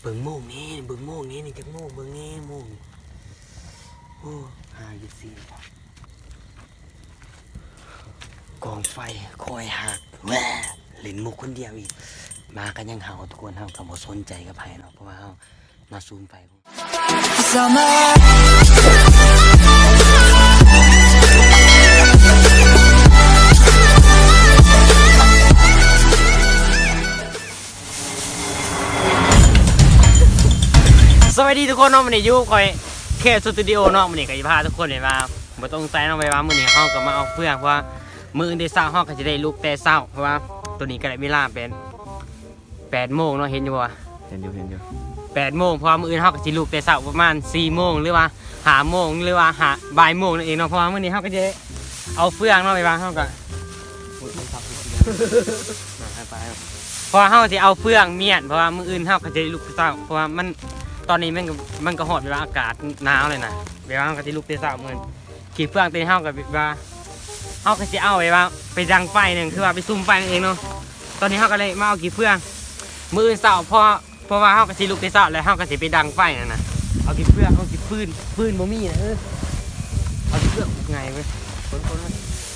ເບິ່ງໂມງແດ່ ເບິ່ງໂມງແດ່ ນີ້ຈັກໂມງ ເບິ່ງແດ່ໂມງ. ໂອ້ ຫ້າຢູ່ສີ່ ກອງໄຟຄ່ອຍຮັກ ແວ່ ຫຼິ້ນມຸກຄົນດຽວອີກ. ໝາກໍຍັງເຫົ່າ ທຸກຄົນ ເຮົາກໍບໍ່ສົນໃຈກັບໃຜເນາະ ເພາະວ່າເຮົາມາສຸມໄຟ. ສະບາຍດີທຸກຄົນເນາະ ມື້ນີ້ຢູ່ຂ້ອຍ ເຄ ສະຕູດິໂອ ເນາະ. ມື້ນີ້ກໍຊິພາທຸກຄົນໄປວ່າ ບໍ່ຕ້ອງໃສ່ເນາະ ໄປວ່າມື້ນີ້ເຮົາກໍມາເອົາເຟືອງ ເພາະວ່າມື້ອື່ນແຕ່ເຊົ້າເຮົາກໍຊິໄດ້ລຸກແຕ່ເຊົ້າ ເພາະວ່າຕອນນີ້ກໍໄດ້ເວລາແປດ ແປດໂມງເນາະ ເຫັນຢູ່ບໍ່ວະ? ເຫັນຢູ່ ເຫັນຢູ່ ແປດໂມງ ເພາະວ່າມື້ອື່ນເຮົາກໍຊິລຸກແຕ່ເຊົ້າປະມານສີ່ໂມງ ຫຼືວ່າຫ້າໂມງ ຫຼືວ່າຫ້າ ບ່າຍໂມງນັ້ນເອງເນາະ. ເພາະວ່າມື້ນີ້ເຮົາກໍຈະເອົາເຟືອງເນາະ ໄປວາງ ເຮົາກໍ ເພາະວ່າເຮົາຊິເອົາເຟືອງມ້ຽນ ເພາະວ່າມື້ອື່ນເຮົາກໍຈະໄດ້ລຸກແຕ່ເຊົ້າ ເພາະວ່າມັນ ຕອນນີ້ມັນກໍ ມັນກໍຮອດເວລາອາກາດໜາວແລ້ວນະ ແບບວ່າເຮົາກໍຊິລຸກແຕ່ເຊົ້າມື້ອື່ນ. ຂີ້ເຟືອງຕົວນີ້ເຮົາກໍແບບວ່າ ເຮົາກໍຊິເອົາແບບວ່າໄປດັງໄຟໜຶ່ງ ຄືວ່າໄປສຸມໄຟນັ້ນເອງເນາະ. ຕອນນີ້ເຮົາກໍເລີຍມາເອົາຂີ້ເຟືອງ ມື້ອື່ນເຊົ້າ ເພາະ ເພາະວ່າເຮົາກໍຊິລຸກແຕ່ເຊົ້າ ແລ້ວເຮົາກໍຊິໄປດັງໄຟນັ້ນນະ. ເອົາຂີ້ເຟືອງ ເອົາຂີ້ຟືນ ຟືນບໍ່ມີນະ ເອີ ເອົາຂີ້ເຟືອງ ງ່າຍເວີຍ.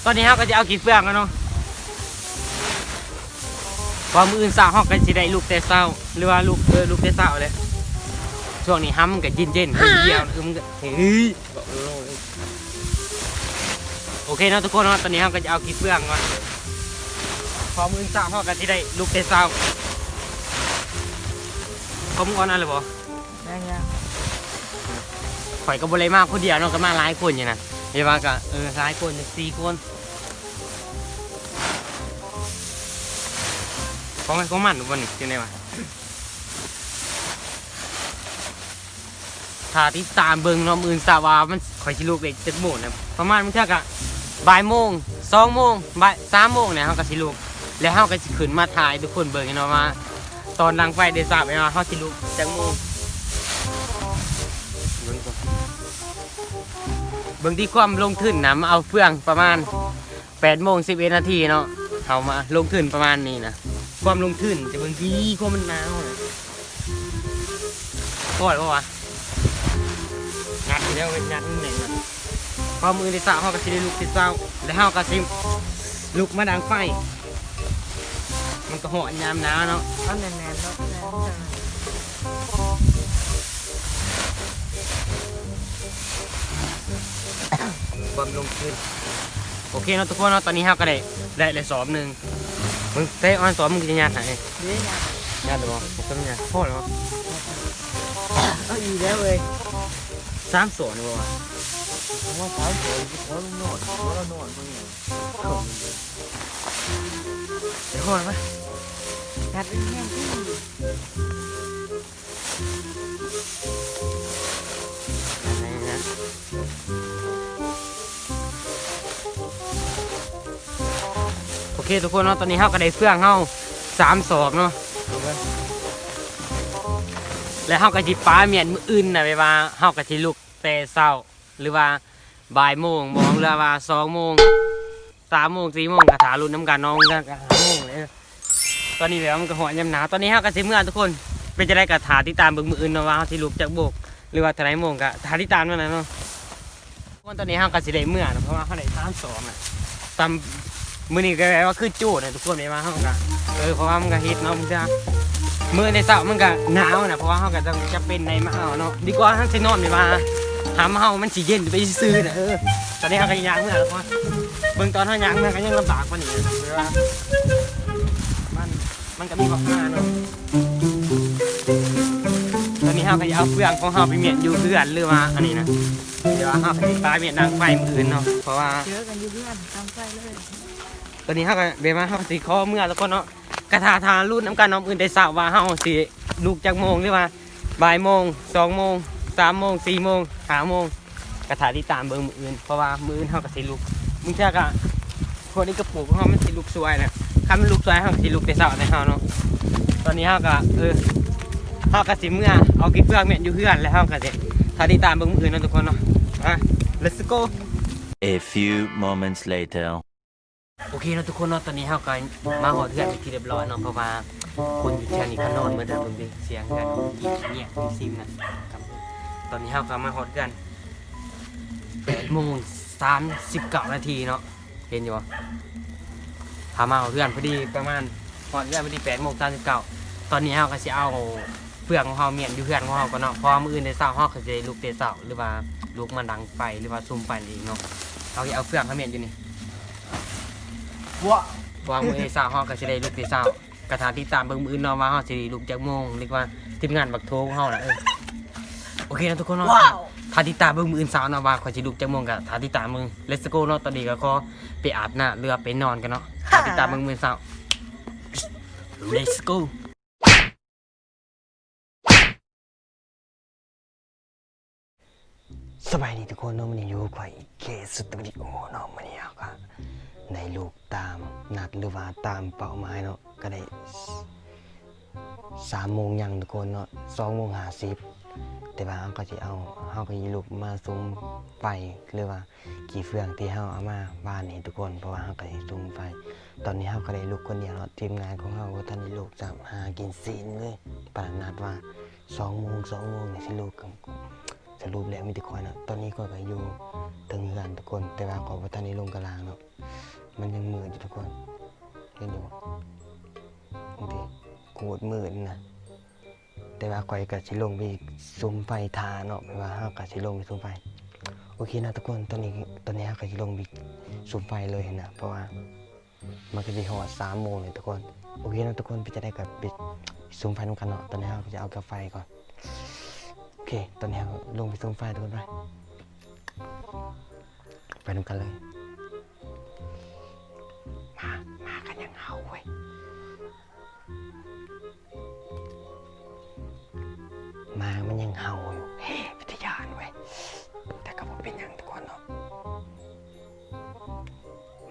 ຕອນນີ້ເຮົາກໍຊິເອົາຂີ້ເຟືອງກ່ອນເນາະ ເພາະມື້ອື່ນເຊົ້າເຮົາກໍຊິໄດ້ລຸກແຕ່ເຊົ້າ ຫຼືວ່າລຸກ ເອີ ລຸກແຕ່ເຊົ້າແຫຼະ. ຊ່ວງນີ້ຫ້ຳມັນກໍເຢັນໆ ເຢັນດຽວ ເອີ ມັນກໍ ເອີຍ ໂອເຄເນາະທຸກຄົນເນາະ ຕອນນີ້ເຮົາກໍຈະເອົາຂີ້ເຟືອງກ່ອນ ເພາະມື້ອື່ນເຊົ້າເຮົາກໍຊິໄດ້ລຸກແຕ່ເຊົ້າ. ຂອງມຶງອອນອັນແລ້ວບໍ່? ຍັງໆ ຂ້ອຍກໍບໍ່ໄດ້ມາຄົນດຽວເນາະ ກໍມາຫຼາຍຄົນຢູ່ນະ ແຕ່ວ່າກໍ ເອີ ຫຼາຍຄົນ ສີ່ຄົນ ຂອງໃຜຂອງມັນບໍ່ນີ້ ຈັ່ງໃດວະ? ຖ້າຕິດຕາມເບິ່ງເນາະ ມື້ອື່ນເຊົ້າວ່າມັນ ຂ້ອຍຊິລຸກໄດ້ຈັກໂມງນະ ປະມານບາງເທື່ອກະບ່າຍໂມງ ສອງໂມງ ບ່າຍ ສາມໂມງນີ້ເຮົາກໍຊິລຸກ ແລ້ວເຮົາກໍຊິຂຶ້ນມາຖ່າຍໃຫ້ທຸກຄົນເບິ່ງເນາະວ່າ ຕອນດັງໄຟໄດ້ຊາບໄປວ່າເຮົາຊິລຸກຈັກໂມງ. ເບິ່ງກ່ອນ ເບິ່ງທີ່ຄວາມລົງທຶນນະ ມາເອົາເຟືອງປະມານ ແປດໂມງສິບເອັດນາທີເນາະ ເຮົາມາລົງທຶນປະມານນີ້ນະ ຄວາມລົງທຶນ ຈະເບິ່ງດີ ຄວາມມັນໜາວນະ ພໍແລ້ວບໍ່ວະ? ງັດຢູ່ແລ້ວເວີຍ ຍັດແໜ້ນນະ ເພາະມື້ອື່ນເຊົ້າເຮົາກໍຊິໄດ້ລຸກແຕ່ເຊົ້າ ແລ້ວເຮົາກໍຊິລຸກມາດັງໄຟ ມັນກໍຮ້ອນຍາມໜາວເນາະ ເອົາແໜ້ນໆເນາະ ແໜ້ນ ຄວາມລົງທຶນ. ໂອເຄເນາະທຸກຄົນເນາະ ຕອນນີ້ເຮົາກໍໄດ້ ໄດ້ແລ້ວສອບໜຶ່ງ ມຶງເຕະອອນສອບ ມຶງຈະຍາດໃຫ້ ເດ້ຍາດ ຍາດແລ້ວບໍ່? ບໍ່ຕ້ອງຍາດ ພໍແລ້ວ ເອົາອີກແລ້ວເວີຍ ສາມສອບນີ້ບໍ່ວະ? ເອົາມາສາມສອບ ຂໍລົງນອນ ຂໍລະນອນເບິ່ງແໜ່ ໄປຂໍລະມາ ຍາດແຮງໆ ໂອເຄທຸກຄົນເນາະ ຕອນນີ້ເຮົາກໍໄດ້ເຟືອງເຮົາສາມສອບເນາະ ແລ້ວເຮົາກໍຊິປະມ້ຽນມື້ອື່ນນະ ແບບວ່າເຮົາກໍຊິລຸກແຕ່ເຊົ້າ ຫຼືວ່າບ່າຍໂມງບໍ ຫຼືວ່າສອງໂມງ ສາມໂມງ ສີ່ໂມງ ກໍຖ້າລຸ້ນນຳກັນເນາະ ມັນກໍຫ້າໂມງແລ້ວ. ຕອນນີ້ແບບວ່າມັນກໍຮອດຍາມໜາວ ຕອນນີ້ເຮົາກໍຊິເມືອທຸກຄົນ ເປັນຈັ່ງໃດກໍຖ້າຕິດຕາມເບິ່ງມື້ອື່ນເນາະ ວ່າເຮົາຊິລຸກຈັກໂມງ ຫຼືວ່າເທົ່າໃດໂມງ ກໍຖ້າຕິດຕາມນຳກັນເນາະ. ທຸກຄົນ ຕອນນີ້ເຮົາກໍຊິໄດ້ເມືອເນາະ ເພາະວ່າເຮົາໄດ້ສາມສອບນະ ຕາມ ມື້ນີ້ກໍແບບວ່າຄືໂຈ້ນະທຸກຄົນ ແບບວ່າເຮົາກໍ ເອີ ເພາະວ່າມັນກໍເຮັດເນາະ ມື້ແຕ່ເຊົ້າມັນກໍໜາວນະ ເພາະວ່າເຮົາກໍຈຳ ຈຳເປັນໄດ້ມາເອົາເນາະ ດີກວ່າເຮົາຊິນອນແບບວ່າຫ້ຳເຮົາມັນຊິເຢັນໄປຊື່ໆນະ ເອີ. ຕອນນີ້ເຮົາກໍຍ່າງເມືອແລ້ວ ເບິ່ງຕອນເຮົາຍ່າງເມືອກໍຍັງລຳບາກກວ່ານີ້ ແບບວ່າມັນ ມັນກໍມີບັກຫາເນາະ. ຕອນນີ້ເຮົາກໍຈະເອົາເຟືອງຂອງເຮົາໄປມ້ຽນຢູ່ເຮືອນ ຫຼືວ່າອັນນີ້ນະ ແຕ່ວ່າເຮົາກໍຊິປະມ້ຽນດັງໄຟມື້ອື່ນເນາະ ເພາະວ່າ ເຈີກັນຢູ່ເຮືອນ ດັງໄຟເລີຍ. ຕອນນີ້ເຮົາກໍແບບວ່າເຮົາກໍຊິຂໍເມືອທຸກຄົນເນາະ ກໍຖ້າ ຖ້າລຸ້ນນຳກັນເນາະ ມື້ອື່ນແຕ່ເຊົ້າວ່າເຮົາຊິລຸກຈັກໂມງ ຫຼືວ່າບ່າຍໂມງ ສອງໂມງ ສາມໂມງ ສີ່ໂມງ ຫ້າໂມງ ກໍຖ້າຕິດຕາມເບິ່ງມື້ອື່ນ ເພາະວ່າມື້ອື່ນເຮົາກໍຊິລຸກ ບາງເທື່ອກໍພວກນີ້ກະປູກຂອງເຮົາມັນຊິລຸກສວຍນະ ຄັນມັນລຸກສວຍເຮົາກໍຊິລຸກແຕ່ເຊົ້າແຕ່ເຮົາເນາະ. ຕອນນີ້ເຮົາກໍ ເອີ ເຮົາກໍຊິເມືອເອົາຂີ້ເຟືອງມ້ຽນຢູ່ເຮືອນ ແລ້ວເຮົາກໍຊິຖ້າຕິດຕາມເບິ່ງມື້ອື່ນເນາະທຸກຄົນເນາະ. ມາ let's go. A few moments later. ໂອເຄເນາະທຸກຄົນເນາະ ຕອນນີ້ເຮົາກໍມາຮອດເຮືອນເປັນທີ່ຮຽບຮ້ອຍເນາະ ເພາະວ່າ ຄົນຢູ່ແຖວນີ້ກໍນອນໝົດແລ້ວ ເບິ່ງເດ້ ສຽງເຮືອນງຽບໆ ຊິມນະ. ຕອນນີ້ເຮົາກໍມາຮອດເຮືອນ ແປດໂມງສາມສິບເກົ້ານາທີເນາະ ເຫັນຢູ່ບໍ່? ຖ້າມາຮອດເຮືອນພໍດີ ປະມານຮອດເຮືອນພໍດີແປດໂມງສາມສິບເກົ້າ. ຕອນນີ້ເຮົາກໍຊິເອົາເຟືອງຂອງເຮົາມ້ຽນຢູ່ເຮືອນຂອງເຮົາກ່ອນເນາະ ເພາະວ່າມື້ອື່ນແຕ່ເຊົ້າເຮົາກໍຊິໄດ້ລຸກແຕ່ເຊົ້າ ຫຼືວ່າລຸກມາດັງໄຟ ຫຼືວ່າສຸມໄຟນັ້ນເອງເນາະ. ເຮົາຊິເອົາເຟືອງເຮົາມ້ຽນຢູ່ນີ້ ເພາະວ່າມື້ອື່ນແຕ່ເຊົ້າເຮົາກໍຊິໄດ້ລຸກແຕ່ເຊົ້າ. ກໍຖ້າຕິດຕາມເບິ່ງມື້ອື່ນເນາະ ວ່າເຮົາຊິໄດ້ລຸກຈັກໂມງ ຫຼືວ່າທີມງານບັກໂທຂອງເຮົານະ. ເອີ ໂອເຄເນາະທຸກຄົນເນາະ ຖ້າຕິດຕາມເບິ່ງມື້ອື່ນເຊົ້າເນາະ ວ່າຂ້ອຍຊິລຸກຈັກໂມງ ກໍຖ້າຕິດຕາມເບິ່ງ. Let's go ເນາະ. ຕອນນີ້ກໍຂໍໄປອາບນ້ຳ ຫຼືວ່າໄປນອນກ່ອນເນາະ. ຖ້າຕິດຕາມເບິ່ງມື້ອື່ນເຊົ້າ. Let's go. ສະບາຍດີທຸກຄົນເນາະ ມື້ນີ້ຢູ່ກັບຂ້ອຍ ເຄ ສະຕູດິໂອເນາະ. ມື້ນີ້ເຮົາກໍໄດ້ລຸກຕາມນັດ ຫຼືວ່າຕາມເປົ້າໝາຍເນາະ ກໍໄດ້ສາມໂມງຍັງທຸກຄົນເນາະ ສອງໂມງຫ້າສິບ. ແຕ່ວ່າເຮົາກໍຊິເອົາ ເຮົາກໍຊິລຸກມາສຸມໄຟ ຫຼືວ່າ ຂີ້ເຟືອງທີ່ເຮົາເອົາມາວານນີ້ທຸກຄົນ ເພາະວ່າເຮົາກໍຊິສຸມໄຟ. ຕອນນີ້ເຮົາກໍໄດ້ລຸກຄົນດຽວເນາະ ທີມງານຂອງເຮົາບໍ່ທັນໄດ້ລຸກຊ້ຳ ຫາກິນຊີ້ນເລີຍ. ປານນັດວ່າສອງໂມງ ສອງໂມງນີ້ຊິລຸກ ສະຫຼຸບແລ້ວມີແຕ່ຂ້ອຍເນາະ. ຕອນນີ້ຂ້ອຍກໍຢູ່ເທິງເຮືອນທຸກຄົນ ແຕ່ວ່າຂ້ອຍບໍ່ທັນໄດ້ລົງກະລາງເນາະ ມັນຍັງມືດຢູ່ທຸກຄົນ ເຫັນຢູ່ບໍ່? ນີ້ຕິ ໂຄດມືດນະ. ແຕ່ວ່າຂ້ອຍກໍຊິລົງໄປສຸມໄຟຖ້າເນາະ ແບບວ່າເຮົາກໍຊິລົງໄປສຸມໄຟ. ໂອເຄເນາະທຸກຄົນ ຕອນນີ້ ຕອນນີ້ເຮົາກໍຊິລົງໄປສຸມໄຟເລີຍຫັ້ນນະ ເພາະວ່າມັນກໍຊິຮອດສາມໂມງແລ້ວທຸກຄົນ. ໂອເຄເນາະທຸກຄົນ ເປັນຈັ່ງໃດກໍໄປສຸມໄຟນຳກັນເນາະ. ຕອນນີ້ເຮົາກໍຈະເອົາກາໄຟກ່ອນ. ໂອເຄ ຕອນນີ້ເຮົາລົງໄປສຸມໄຟທຸກຄົນ ໄປ ໄປນຳກັນເລີຍ. ໝາ ໝາກໍຍັງເຫົ່າເວີຍ. ໝາມັນຍັງເຫົ່າຢູ່ ເປັນຕາຢ້ານເວີຍ. ແຕ່ກໍບໍ່ເປັນຫຍັງທຸກຄົນເນາະ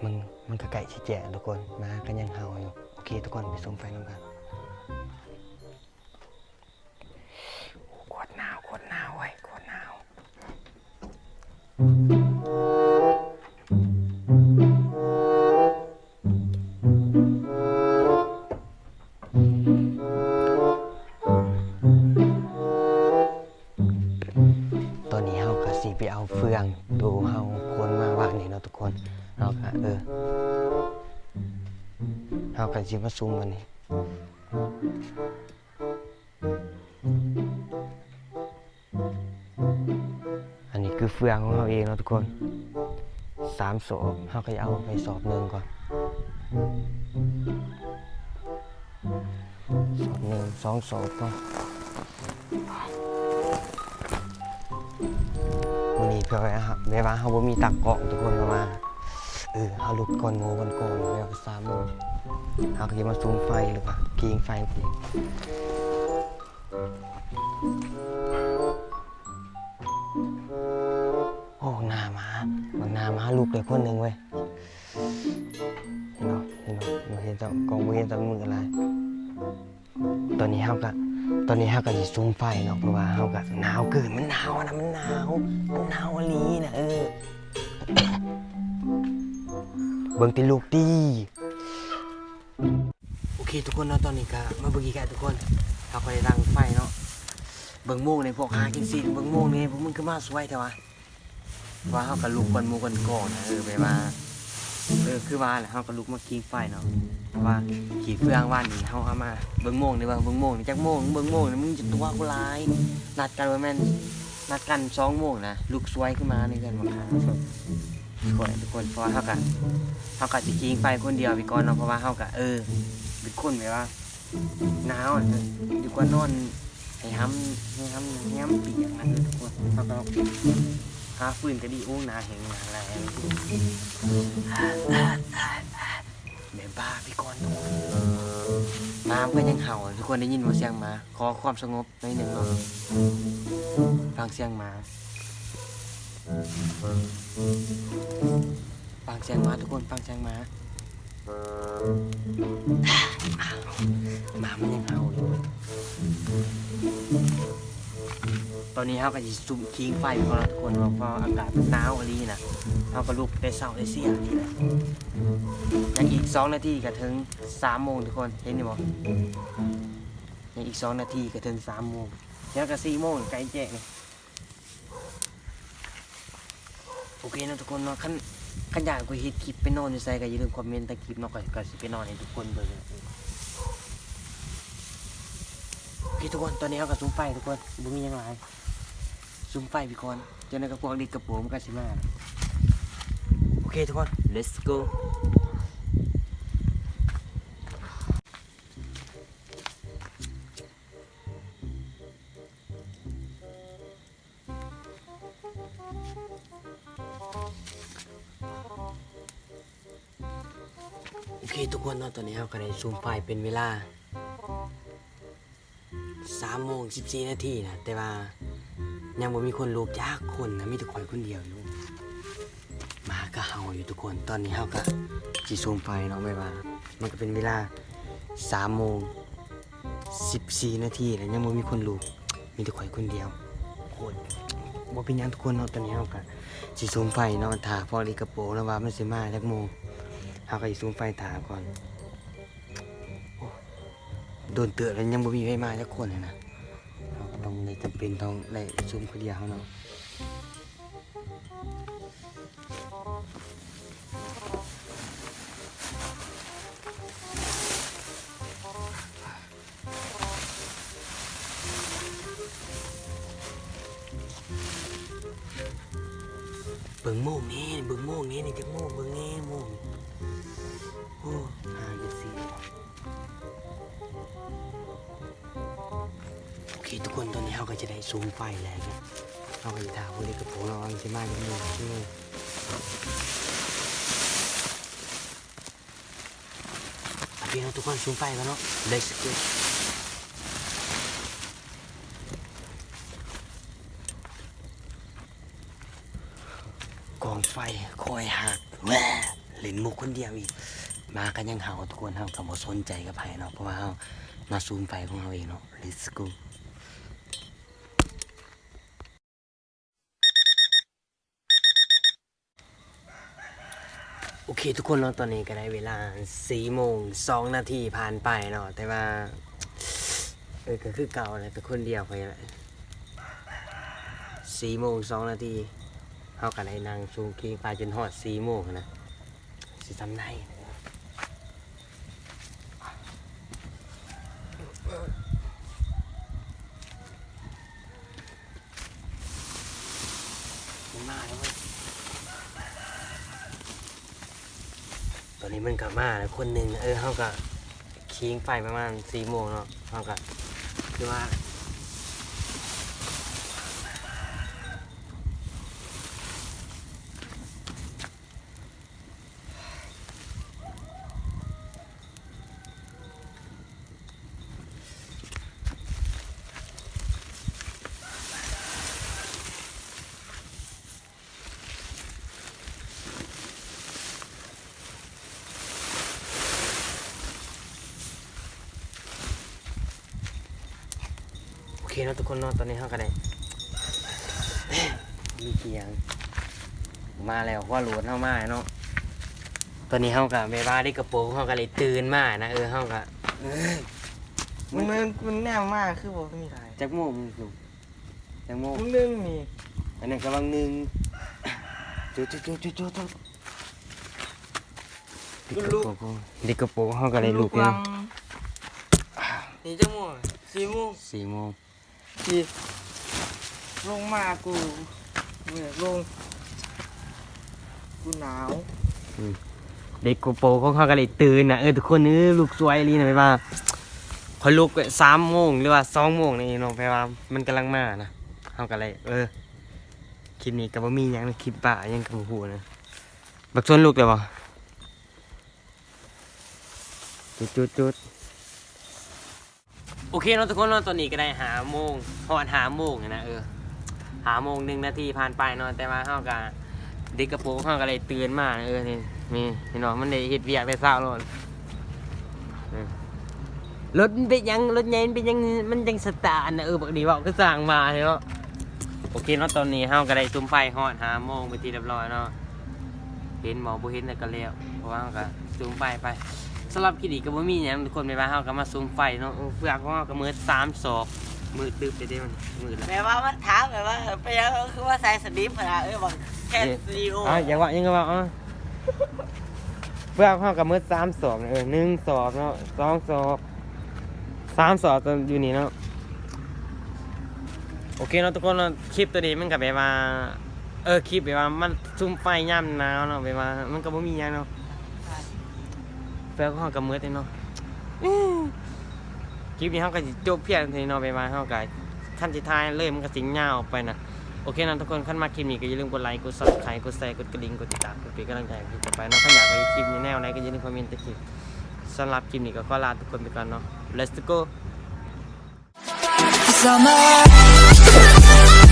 ມັນ ມັນກໍໃກ້ຊິແຈ້ງທຸກຄົນ. ໝາກໍຍັງເຫົ່າຢູ່. ໂອເຄທຸກຄົນ ໄປສຸມໄຟນຳກັນ. ໂຄດໜາວ ໂຄດໜາວເວີຍ ໂຄດໜາວ. ຕອນນີ້ເຮົາກໍຊິໄປເອົາເຟືອງໂຕເຮົາຂົນມາວານນີ້ເນາະທຸກຄົນ. ເຮົາກໍ ເອີ ເຮົາກໍຊິມາສຸມບາດນີ້. ອັນນີ້ຄືເຟືອງຂອງເຮົາເອງເນາະທຸກຄົນ ສາມສອບ ເຮົາກໍຈະເອົາໄປສອບໜຶ່ງກ່ອນ ສອບໜຶ່ງ ສອງສອບກ່ອນ. ມື້ນີ້ເພື່ອ ແບບວ່າເຮົາບໍ່ມີຕາກ້ອງທຸກຄົນ ເພາະວ່າ ເອີ ເຮົາລຸກກ່ອນໝູ່ກ່ອນກ່ອນ ແລ້ວກໍສາມໂມງ ເຮົາກໍຊິມາສຸມໄຟ ຫຼືວ່າກິງໄຟ. ໂອ້ ບັກໜ້າໝາ ບັກໜ້າໝາລຸກໄດ້ຄົນໜຶ່ງເວີຍ. ເຫັນບໍ່ ເຫັນບໍ່ ບໍ່ເຫັນເຈົ້າ ກ້ອງບໍ່ເຫັນເຈົ້າ ມືດຫຼາຍ. ຕອນນີ້ເຮົາກະ ຕອນນີ້ເຮົາກະຊິສຸມໄຟເນາະ ເພາະວ່າເຮົາກະໜາວເກີນ ມັນໜາວນະ ມັນໜາວ ມັນໜາວອີ່ຫຼີນະ. ເອີ ເບິ່ງຕິລູກຕິ. ໂອເຄທຸກຄົນເນາະ ຕອນນີ້ກະມາເບິ່ງອີກແລ້ວທຸກຄົນ ເຮົາກະໄດ້ດັງໄຟເນາະ. ເບິ່ງໂມງແດ່ ພວກຫາກິນຊີ້ນ ເບິ່ງໂມງແດ່ ພວກມຶງຄືມາສວຍແທ້ວະ. ວ່າເຮົາກະລຸກກ່ອນໝູ່ກ່ອນກ່ອນນະ ເອີ ແບບວ່າ ເອີ ຄືວ່າແຫຼະ ເຮົາກະລຸກມາກິງໄຟເນາະ ເພາະວ່າຂີ້ເຟືອງວານນີ້ເຮົາເອົາມາ. ເບິ່ງໂມງນີ້ ເບິ່ງ ເບິ່ງໂມງນີ້ ຈັກໂມງ ເບິ່ງໂມງນີ້ ມຶງຈະຕົວະກູຫຼາຍ. ນັດກັນວ່າແມ່ນ ນັດກັນສອງໂມງນະ ລຸກສວຍຂຶ້ນມາໃນເຮືອນບັກຫາ ສວຍທຸກຄົນ ເພາະວ່າເຮົາກະ ເຮົາກະຊິກິງໄຟຄົນດຽວໄປກ່ອນເນາະ ເພາະວ່າເຮົາກະ ເອີ ເປັນຄົນແບບວ່າ ໜາວນະ ດີກວ່ານອນໃຫ້ຫຳ ໃຫ້ຫຳ ໃຫ້ຫຳປຽກນະທຸກຄົນ. ເຮົາກໍຫາຟືນກໍດີ ໂອ້ ໜ້າແຫ້ງໜ້າຫຼາຍ ແມ່ນບ້າໄປກ່ອນ. ໜາມັນກໍຍັງເຫົ່າ ທຸກຄົນໄດ້ຍິນບໍ່ ສຽງໝາ? ຂໍຄວາມສະຫງົບໜ້ອຍໜຶ່ງເນາະ ຟັງສຽງໝາ. ຟັງສຽງໝາທຸກຄົນ ຟັງສຽງໝາ. ໝາມັນຍັງເຫົ່າຢູ່. ຕອນນີ້ເຮົາກໍຊິສຸມຜິງໄຟກ່ອນເນາະທຸກຄົນເນາະ ເພາະວ່າອາກາດມັນໜາວອີ່ຫຼີນະ. ເຮົາກໍລຸກແຕ່ເຊົ້າແຕ່ສຽງນີ້ນະ. ຍັງອີກສອງນາທີກໍເຖິງສາມໂມງທຸກຄົນ ເຫັນຢູ່ບໍ່? ຍັງອີກສອງນາທີກໍເຖິງສາມໂມງ ແລ້ວກໍສີ່ໂມງ ໃກ້ແຈ້ງ. ໂອເຄເນາະທຸກຄົນເນາະ ຄັນ ຄັນຢາກໃຫ້ຂ້ອຍເຮັດຄລິບໄປນອນຢູ່ໃສກໍຢ່າລືມຄອມເມັນໃຕ້ຄລິບເນາະ ຂ້ອຍກໍຊິໄປນອນໃຫ້ທຸກຄົນເບິ່ງ. ໂອເຄທຸກຄົນ ຕອນນີ້ເຮົາກໍສຸມໄຟທຸກຄົນ ບໍ່ມີຫຍັງຫຼາຍ ສຸມໄຟໄປກ່ອນ ຈັກໜ່ອຍກໍພວກເຫຼັກກະໂປງມັນກໍຊິມາ. ໂອເຄທຸກຄົນ let's go. ໂອເຄທຸກຄົນເນາະ ຕອນນີ້ເຮົາກໍໄດ້ສຸມໄຟເປັນເວລາສາມໂມງສິບສີ່ນາທີນະ ແຕ່ວ່າຍັງບໍ່ມີຄົນລຸກຈັກຄົນນະ ມີແຕ່ຂ້ອຍຄົນດຽວຢູ່. ໝາກໍເຫົ່າຢູ່ທຸກຄົນ ຕອນນີ້ເຮົາກໍຊິສຸມໄຟເນາະ ແບບວ່າມັນກໍເປັນເວລາສາມໂມງສິບສີ່ນາທີແລ້ວ ຍັງບໍ່ມີຄົນລຸກ ມີແຕ່ຂ້ອຍຄົນດຽວ. ໂອ້ຍ ບໍ່ເປັນຫຍັງທຸກຄົນເນາະ ຕອນນີ້ເຮົາກໍຊິສຸມໄຟເນາະ ຖ້າພວກເຫຼັກກະໂປງ ຫຼືວ່າມັນຊິມາຈັກໂມງ ເຮົາກໍຊິສຸມໄຟຖ້າກ່ອນ. ໂອ້ ໂດນເຕີບແລ້ວ ຍັງບໍ່ມີໃຜມາຈັກຄົນຫັ້ນນະ ເຮົາກໍຕ້ອງໄດ້ ຈຳເປັນຕ້ອງໄດ້ສຸມຄົນດຽວເຮົາເນາະ. ເບິ່ງໂມງແດ່ ເບິ່ງໂມງແດ່ ນີ້ຈັກໂມງ ເບິ່ງແດ່ໂມງ. ໂອ້ ຫ້າ ສີ່ ໂອເຄທຸກຄົນ ຕອນນີ້ເຮົາກໍຈະໄດ້ສຸມໄຟແລ້ວເນາະ ເຮົາກໍຊິຖ້າຜູ້ເຫຼັກກະໂປງເນາະ ວ່າມັນຊິມາຈັກໂມງ. ໂອເຄເນາະທຸກຄົນ ສຸມໄຟກ່ອນເນາະ let's go. ກອງໄຟຄ່ອຍຮັກ ແວ່ ຫຼິ້ນມຸກຄົນດຽວອີກ. ໝາກໍຍັງເຫົ່າທຸກຄົນ ເຮົາກໍບໍ່ສົນໃຈກັບໃຜເນາະ ເພາະວ່າເຮົາມາສຸມໄຟຂອງເຮົາເອງເນາະ let's go. ໂອເຄທຸກຄົນເນາະ ຕອນນີ້ກໍໄດ້ເວລາສີ່ໂມງສອງນາທີຜ່ານໄປເນາະ ແຕ່ວ່າ ເອີ ກໍຄືເກົ່າແຫຼະ ແຕ່ຄົນດຽວຂ້ອຍແຫຼະ. ສີ່ໂມງສອງນາທີ ເຮົາກໍໄດ້ນັ່ງສຸມຜິງໄຟຈົນຮອດສີ່ໂມງຫັ້ນນະ ຊິສ່ຳໃດ. ມັນມາແລ້ວເວີ້ຍ ຕອນນີ້ມັນກໍມາແລ້ວຄົນໜຶ່ງ. ເອີ ເຮົາກໍຂີງໄຟປະມານສີ່ໂມງເນາະ ເຮົາກໍຄືວ່າ ໂອເຄເນາະທຸກຄົນເນາະ ຕອນນີ້ເຮົາກໍໄດ້ ມີສຽງມາແລ້ວ ຫົວໂຫຼດເຮົາມາເນາະ. ຕອນນີ້ເຮົາກໍແບບວ່າເດັກກະໂປງເຮົາກໍເລີຍຕື່ນມານະ ເອີ ເຮົາກໍ ເອີ ມັນ ມັນ ມັນແນມມາຄືບໍ່ມີໃຜ. ຈັກໂມງລູກ? ແຕງໂມ ບັກໜຶ່ງນີ້ ອັນນັ້ນກຳລັງໜຶ່ງ. ຈຸດໆໆໆໆ ເດັກກະໂປງ ເດັກກະໂປງເຮົາກໍໄດ້ລຸກແລ້ວ. ນີ້ຈັກໂມງ? ສີ່ໂມງ ສີ່ໂມງ ຊິລົງມາ ກູບໍ່ຢາກລົງ ກູໜາວ. ອືມ ເດັກກະໂປງຂອງເຮົາກໍໄດ້ຕື່ນນະ ເອີ ທຸກຄົນເອີຍ ລຸກສວຍອີ່ຫຼີນະ ແບບວ່າ ຂ້ອຍລຸກສາມໂມງ ຫຼືວ່າສອງໂມງນີ້ເນາະ ແປວ່າມັນກຳລັງມານະ ເຮົາກໍເລີຍ ເອີ ຄລິບນີ້ກໍບໍ່ມີຫຍັງນະ ຄລິບປ້າຫຍັງກໍບໍ່ຮູ້ນະ. ບັກຊົນລຸກແລ້ວບໍ່? ຈຸດໆໆ. ໂອເຄເນາະທຸກຄົນເນາະ ຕອນນີ້ກໍໄດ້ຫ້າໂມງ ຮອດຫ້າໂມງແລ້ວນະ ເອີ ຫ້າໂມງໜຶ່ງນາທີຜ່ານໄປເນາະ ແຕ່ວ່າເຮົາກໍ ເດັກກະໂປງເຮົາກໍໄດ້ຕື່ນມານະ ເອີ ນີ້ ນີ້ເຫັນບໍ່ ມັນໄດ້ເຮັດວຽກແຕ່ເຊົ້າໂລດ. ເອີ ລົດມັນເປັນຫຍັງ ລົດໃຫຍ່ມັນເປັນຫຍັງ ມັນຈັ່ງສະຕາດນະ ເອີ ບັກນີ້ເວົ້າຄືສ້າງວ່າເນາະ. ໂອເຄເນາະ ຕອນນີ້ເຮົາກໍໄດ້ສຸມໄຟຮອດຫ້າໂມງເປັນທີ່ຮຽບຮ້ອຍເນາະ. ເຫັນບໍ່ ບໍ່ເຫັນແລ້ວກໍແລ້ວ ເພາະວ່າເຮົາກໍສຸມໄຟໄປ. ສຳລັບຄລິບນີ້ກໍບໍ່ມີຫຍັງທຸກຄົນ ແບບວ່າເຮົາກໍມາສຸມໄຟເນາະ. ເອີ ເຟືອກຂອງເຮົາກໍໝົດສາມສອບ ມືດຕຶບເດ້ ມັນມືດແລ້ວ. ແບບວ່າມັນຖາມແບບວ່າ ເອີ ເປັນຫຍັງຄືວ່າໃສ່ສະໜິມຂະໜາດ ເອີ ບັກແຄດສະຕູດິໂອ. ເອົ້າ ຢາກເວົ້າຫຍັງກໍເວົ້າ ເອົາ ເຟືອກຂອງເຮົາກໍໝົດສາມສອບ ເອີ ໜຶ່ງສອບເນາະ ສອງສອບ ສາມສອບຢູ່ນີ້ເນາະ. ໂອເຄເນາະທຸກຄົນເນາະ ຄລິບໂຕນີ້ມັນກໍແບບວ່າ ເອີ ຄລິບແບບວ່າມັນສຸມໄຟຍາມໜາວເນາະ ແບບວ່າມັນກໍບໍ່ມີຫຍັງເນາະ ເຟືອກຂອງເຮົາກໍໝົດເດ້ເນາະ. ຄລິບນີ້ເຮົາກໍຊິຈົບພຽງເທົ່ານີ້ເນາະ ແບບວ່າເຮົາກໍ ຄັນຊິຖ່າຍເລີຍມັນກໍຊິຍາວໄປນະ. ໂອເຄເນາະທຸກຄົນ ຄັນມັກຄລິບນີ້ກໍຢ່າລືມກົດໄລ ກົດ Subscribe ກົດແຊ ກົດກະດິ່ງ ກົດຕິດຕາມ ເພື່ອເປັນກຳລັງໃຈໃຫ້ຄລິບຕໍ່ໄປເນາະ. ຄັນຢາກໃຫ້ຄລິບແນວໃດກໍຢ່າລືມຄອມເມັນໃຕ້ຄລິບ. ສຳລັບຄລິບນີ້ກໍຂໍລາທຸກຄົນໄປກ່ອນເນາະ Let's go. Summer.